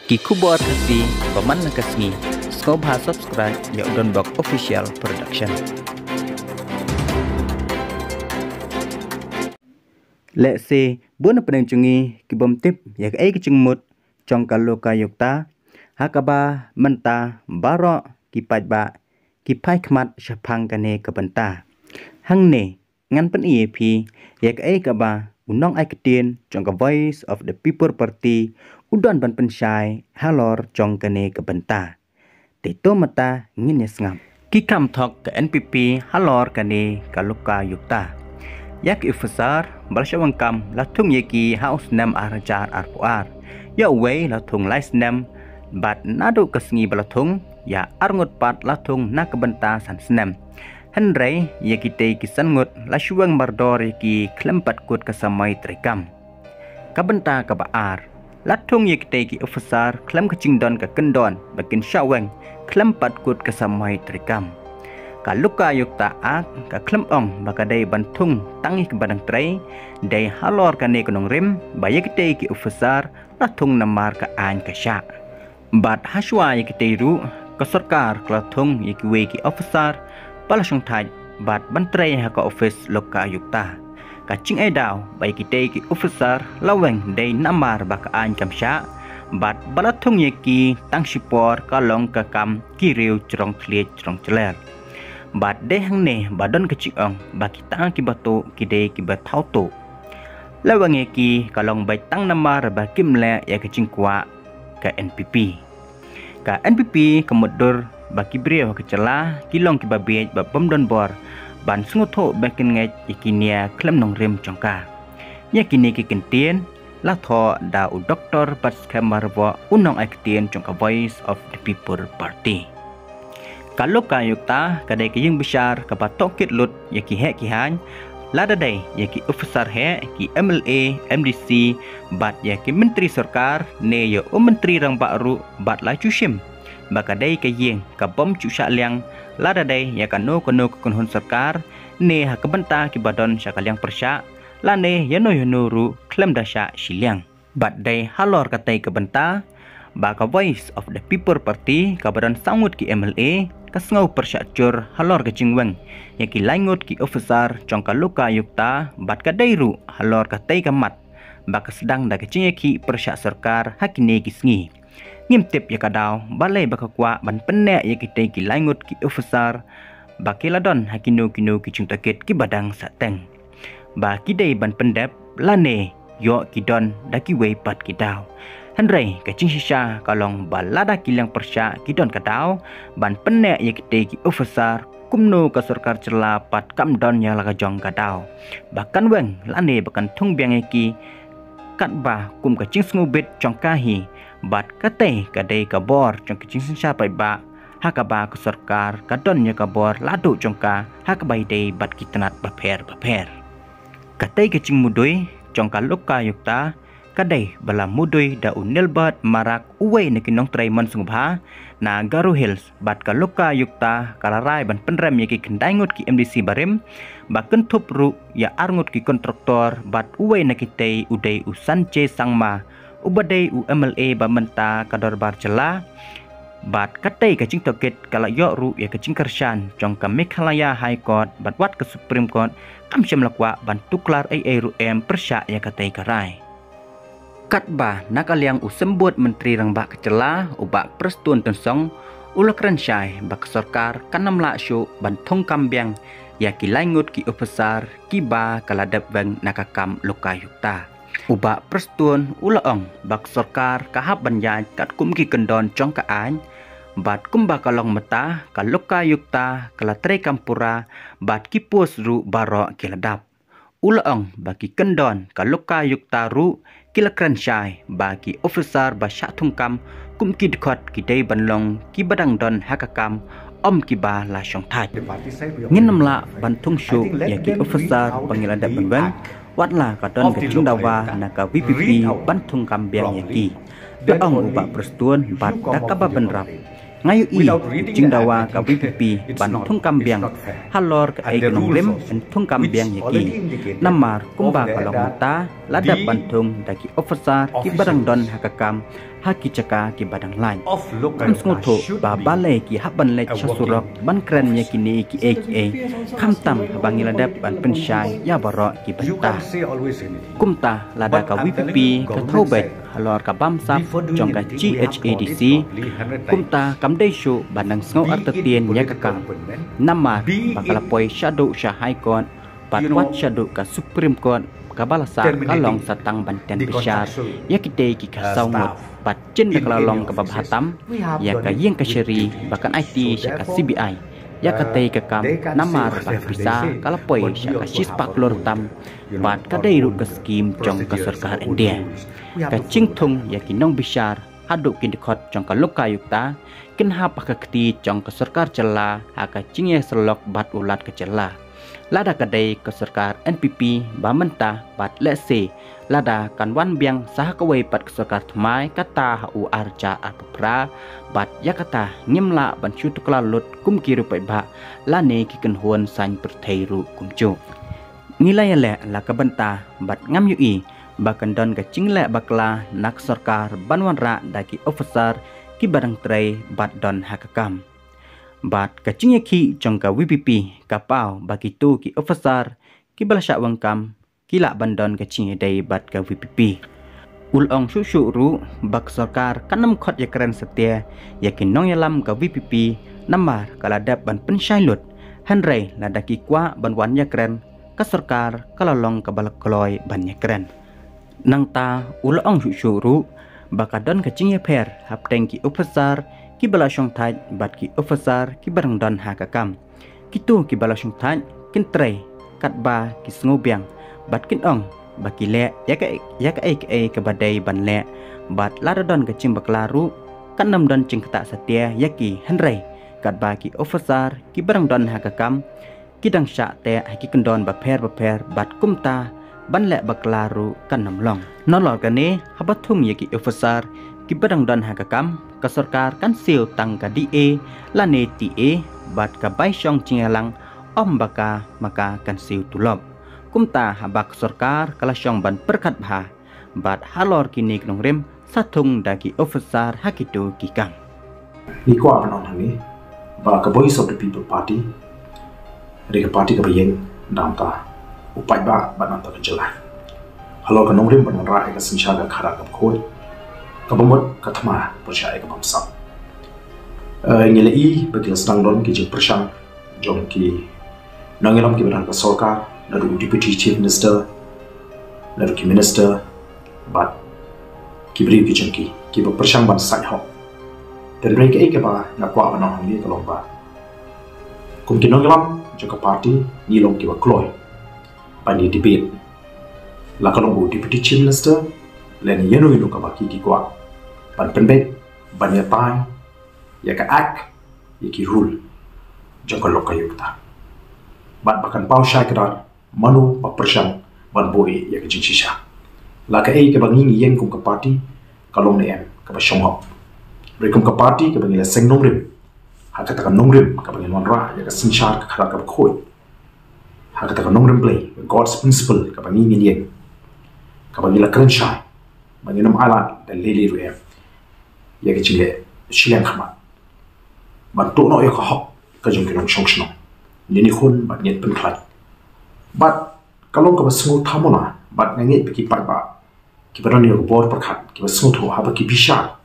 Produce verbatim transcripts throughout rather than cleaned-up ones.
Ki khubor Khasi ba man la ka sngi, sngewbha subscribe ïa u Donbok Official Production. Lehse bun na pdeng jong ngi ki bym tip ïa kaei ka jingmut jong ka Lokayukta, ha kaba mynta baroh ki paidbah ki phai khmat shaphang kane ka bynta. Hangne ngan pyni ïa phi ïa kaei kaba u nongai ktien jong ka Voice of the People Party u don ban pynshai halor jong kane ka bynta. Te to mynta ngin ïa sngap. Ki kam thok ka N P P halor kane ka Lokayukta. Ïa ki officer ba la shah weng kam la thung ïa ki ha u snem ar hajar arphew ar. Ïa uwei la thung lai snem, bad naduh ka sngi ba la thung, ïa arngut pat la thung na ka bynta san snem. Hynrei ïa kitei ki san ngut la shu weng mardor ïa ki khlem pat kut ka samoi treikam. Ka bynta kaba ar, la thung ïa kitei ki officer khlem ka jingdon ka kyndon ba kin shah weng khlem pat kut ka samoi treikam. Ka Lokayukta Act ka khlem ong ba ka dei ban thung tang ïa kiba dang trei, dei halor kane ka nongrim ba ïa kitei ki officer la thung namar ka aiñ ka shah. Bad hashwa ïa kitei ruh, ka sorkar ka la thung ïa kiwei ki officer ba la shongthait bad ban trei ha ka office Lokayukta. Ka jingai daw ba ïa kitei ki officer la weng dei namar ba ka aiñ kam shah, bad ba la thung ïa ki tang shipor ka long ka kam ki riew jrong thliej jrong jler. Bad dei hangne ba don ka jingong ba kita kiba tuh ki dei kiba thaw tuh. La weng ïa ki ka long beit tang namar ba kim leh ïa ka jingkwah ka N P P. Ka N P P ka mutdur ba ki briew ha ka jylla ki long kiba bieit ba bym don bor ban sngewthuh ba kin ngeit ïa ki nia khlem nongrim jong ka. Ïa kine ki kyntien la thoh da u Doktor Batskhem Myrboh, u nongai ktien jong ka Voice of the People Party. Ka Lokayukta ka dei ka ïing bishar kaba tohkit lut ïa ki heh ki haiñ, lada dei ïa ki officer heh, ki M L A, M D C, bad ïa ki myntri sorkar ne ïa u myntri rangbah ruh, bad la ju shim ba ka dei ka ïing ka bym ju shah liang lada dei ïa kano kano ka kynhun sorkar ne ha ka bynta kiba don sha ka liang pyrshah, lane ïano ïano ruh khlem da shah shiliang. Bad dei halor katei ka bynta ba ka Voice of the People Party kaba don saw ngut ki M L A ka sngew pyrshah jur halor ka jingweng ïa ki lai ngut ki officer jong ka Lokayukta, bad ka dei ruh halor katei ka mat ba ka sdang da ka jingïakhih pyrshah sorkar ha kine ki sngi. Ngim tip ïa ka daw balei ba ka kwah ban pynneh ïa kitei ki lai ngut ki officer ba ki la don ha kino kino ki jingtohkit kiba dang sahteng, ba ki dei ban pyndep lane ïoh ki don da kiwei pat ki daw. Hynrei ka jingshisha ka long ba lada ki liang pyrshah ki don ka daw ban pynneh ïa kitei ki officer, kumno ka sorkar jylla pat kam don ïa la ka jong ka daw ba kan weng lane ba kan thung biang ïa ki, katba kum ka jingsngewbit jong ka hi, bad katei ka dei ka bor jong ka jingsynshar paidbah, ha kaba ka sorkar ka don ïa ka bor laduh jong ka ha kaba ïadei bad ki tnat bapher bapher. Katei ka jingmudui jong ka Lokayukta ka dei ba la mudui da u Nilbert Marak, uwei na ki nongtrei mon sngewbha na Garo Hills, bad ka Lokayukta ka la rai ban pynrem ïa ki khyndai ngut ki M D C barim, ba kynthup ruh ïa ar ngut ki kontraktor, bad uwei na kitei u dei u Sanjay Sangma, uba dei u M L A ba mynta ka dorbar jylla. Bad katei ka jingtohkit ka la ïoh ruh ïa ka jingkyrshan jong ka Meghalaya High Court, bad wat ka Supreme Court kam shym la kwah ban tuklar ei ei ruh em pyrshah ïa katei ka rai. Katba na ka liang u symbud myntri rangbah ka jylla, u Bah Prestone Tynsong, u la kren shai ba ka sorkar kan ym lah shuh ban thung kam biang ïa ki lai ngut ki officer kiba ka la dep weng na ka kam Lokayukta. U Bah Prestone u la ong ba ka sorkar ka hap ban ïaid katkum ki kyndon jong ka aiñ, bad kumba ka long mynta ka Lokayukta ka la treikam pura, bad ki post ruh baroh ki la dap. U la ong ba ki kyndon ka Lokayukta ruh ki la kren shai ba ki officer ba shah thung kam kum ki dkhot ki dei ban long kiba dang don ha ka kam, ym kiba la shongthait. Ngin ym lah ban thung shuh ïa ki officer ba ngi la dep ban weng, wat la ka don ka jingdawa na ka V P P ban thung kam biang ïa ki. La ong u Bah Prestone, bad da kaba bynrap, nga ïohi ka jingdawa ka V P P ban thung kam biang halor kaei ka nongrim ban thung kam biang ïa ki. Namar kumba ka long mynta, la dep ban thung da ki officer kiba dang don ha ka kam, ha ki jaka kiba dang lain. Kam sngewthuh ba balei ki hap ban leit sha surok ban kren ïa kine kiei kiei, khamtam haba ngi la dep ban pynshai ïa baroh ki bynta. Kumta lada ka VPP ka thew beit halor ka bamsap jong ka GHADC, kumta kam dei shuh ban dang sngew artatien ïa ka kam. Namar ba ka la poi shaduh sha High Court, bad wat shaduh ka Supreme Court, kaba la sah ka long sa tang ban ten bishar ïa kitei ki khatsaw ngut, bad jin da ka la long kaba bha tam ïa ka ïing kashari ba kan aiti sha ka CBI ïa katei ka kam, namar ba ka pisa ka la poi sha ka shispah klur tam, bad ka dei ruh ka skim jong ka sorkar India. Ka jingthung ïa ki nongbishar haduh ki dkhot jong ka lokayukta kin hap ha ka kti jong ka sorkar jylla ha ka jingïasyllok bad u Lat ka jylla. Lada ka dei ka sorkar NPP ba mynta bad lehse lada kan wan biang sa ha kawei pat ka sorkar thymmai kata ha u ar hajar arphew phra, bad ïa kata ngim lah ban shu tuklar lut kum ki riewpaidbah lane ki kynhun saiñ pyrthei ruh kumjuh. Ngi la ïaleh la ka bynta bad ngam ïohi ba kan don ka jingleh bakla na ka sorkar ban wanrah da ki officer kiba dang trei bad don ha ka kam. Bad ka jingïakhih jong ka VPP ka paw ba kito ki officer kiba la shah weng kam ki lah ban don ka jingïadei bad ka VPP. U la ong shuh shuh ruh ba ka sorkar kan ym khot ïakren satia ïa ki nongïalam ka VPP namar ka la dep ban pynshai lut. Hynrei lada ki kwah ban wan ïakren, ka sorkar ka la long kaba la kloi ban ïakren. Nangta u la ong shuh shuh ruh ba ka don ka jingïapher hapdeng ki officer kiba la shongthait bad ki officer kiba dang don ha ka kam. Kito kiba la shongthait kin trei katba ki sngewbiang bad kin ong ba ki leh ïa ka, ïa kaei kaei kaba dei ban leh, bad lada don ka jingbakla ruh kan ym don jingktah satia ïa ki. Hynrei katba ki officer kiba dang don ha ka kam ki dang shah teh ha ki kyndon bapher bapher bad kumta ban leh bakla ruh kan ym long. Nalor kane, haba thung ïa ki officer kiba dang don ha ka kam, ka sorkar kan siew tang ka DA lane TA, bad ka bai shong jingïalang ym ba ka ma ka kan siew tulop. Kumta haba ka sorkar ka la shong ban pyrkhat bha bad halor kine ki nongrim sa thung da ki officer ha kito ki kam. Ngi kwah ban ong hangne ba ka Voice of the People Party ka dei ka party kaba ïeng na ka bynta u paidbah bad na ka bynta ka jylla. Halor ka nongrim ban wanrah ïa ka synshar ka khadar kaba khuid, kaba mut ka thma pyrshah ïa ka bamsap. Eh, ngi la i ba ki la sdang don ki jingpyrshang jong ki nongïalam kiba don ha ka sorkar, naduh u Deputy Chief Minister, naduh ki minister bad ki briew ki jong ki kiba pyrshang ban sait hok. Te hynrei kaei kaba nga kwah ban ong hangne ka long ba kum ki nongïalam jong ka party ngi long kiba kloi ban ïa debate, la ka long u Deputy Chief Minister lane ïano ïano kaba ki, ki kwah ban pynbeit, ban ïatai ïa ka act, ïa ki rule jong ka lokayukta. Bad ba kan paw shai kdar mano ba pyrshang ban buh ïa ka jingshisha. La kaei kaba ngi ngi ïeng kum ka party ka long ne em kaba shong hok. Hynrei kum ka party kaba ngi la seng nongrim ha kata ka nongrim kaba ngi wanrah ïa ka synshar ka khadar kaba khuid, ha kata ka nongrim Blei, God's principle kaba ngi ngi ïeng, kaba ngi la kren shai ba ngin ym ailad da lei lei ruh em ïa ka jingleh shiliang khmat ban tuh noh ïa ka hok ka jong ki nongshong shnong. Ngin ïakhun bad ngin pynkhlaiñ. Bad ka long kaba sngewthuh mona bad nga ngeit ba ki paidbah kiba don ïa ka bor pyrkhat kiba sngewthuh haba ki bishar,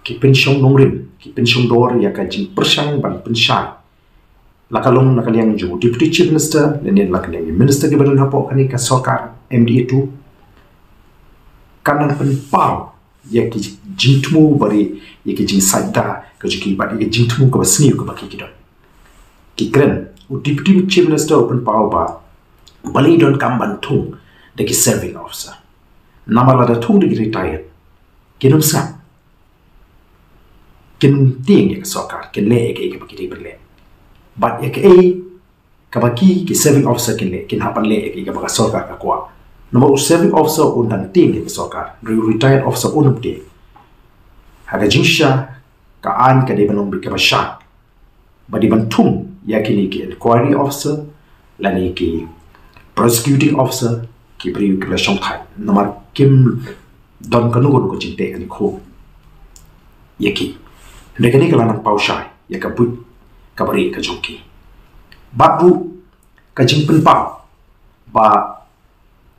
ki pynshong nongrim, ki pynshong dor ïa ka jingpyrshang ban pynshai, la ka long na ka liang jong u Deputy Chief Minister lane la ka liang u Minister kiba don hapoh kane ka sorkar MDA two, kan nang pynpaw ïa ki jingthmu bad ïa ki jingsait da ka jong ki bad ïa ki jingthmu kaba sniew kaba ki, ki don. Ki kren, u Deputy Chief Minister u pynpaw ba balei donkam ban thung da ki serving officer. Namar lada thung da ki retired, kin ym sngap, kin tieng ïa ka sorkar, kin leh ïa kaei kaba ki dei ban leh. Bad ïa kaei kaba ki, ki serving officer kin leh, kin hap ban leh ïa kaei kaba ka sorkar ka kwah. Namar u serving officer un dang tieng ïa ka sorkar, hynrei u retired officer un ym tieng. Ha ka jingshisha ka aiñ ka dei ban long beit kaba shai ba dei ban thung ïa kine ki inquiry officer lane ki prosecuting officer, ki briew kiba la shongthait, namar kim don kano kano ka jingteh kane ka hok. ïa ki. Hynrei kane ka la nang paw shai ïa ka buit kaba rieh ka jong ki. Bad ruh ka jingpynpaw ba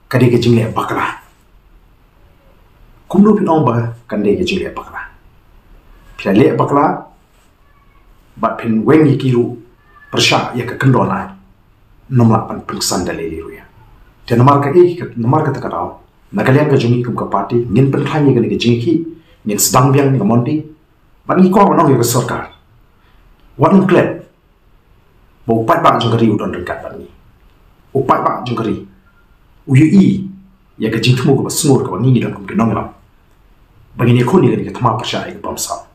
ka dei ka jingleh bakla. Kumno phin ong ba kan dei ka jingleh bakla? Phi la leh bakla bad phin weng ïa ki ruh pyrshah ïa ka kyndon ai. Ym lah ban pynksan da lei lei ruh ïa. Te namar ka ei, namar kata ka daw, na ka liang ka jong ngi kum ka party ngin pynkhlaiñ ïa kane ka jingkhih, ngin sdang biang ïa ka mon di. Bad ngi kwah ban ong ïa ka sorkar, wat nym klet ba u paidbah jong ka ri u don ryngkat bad ngi. U paidbah jong ka ri u ïohi ïa ka jingthmu kaba sngur kaba ngi ngi don kum ki nongïalam, ba ngin ïakhun ïa kane ka thma pyrshah ïa ka bamsap.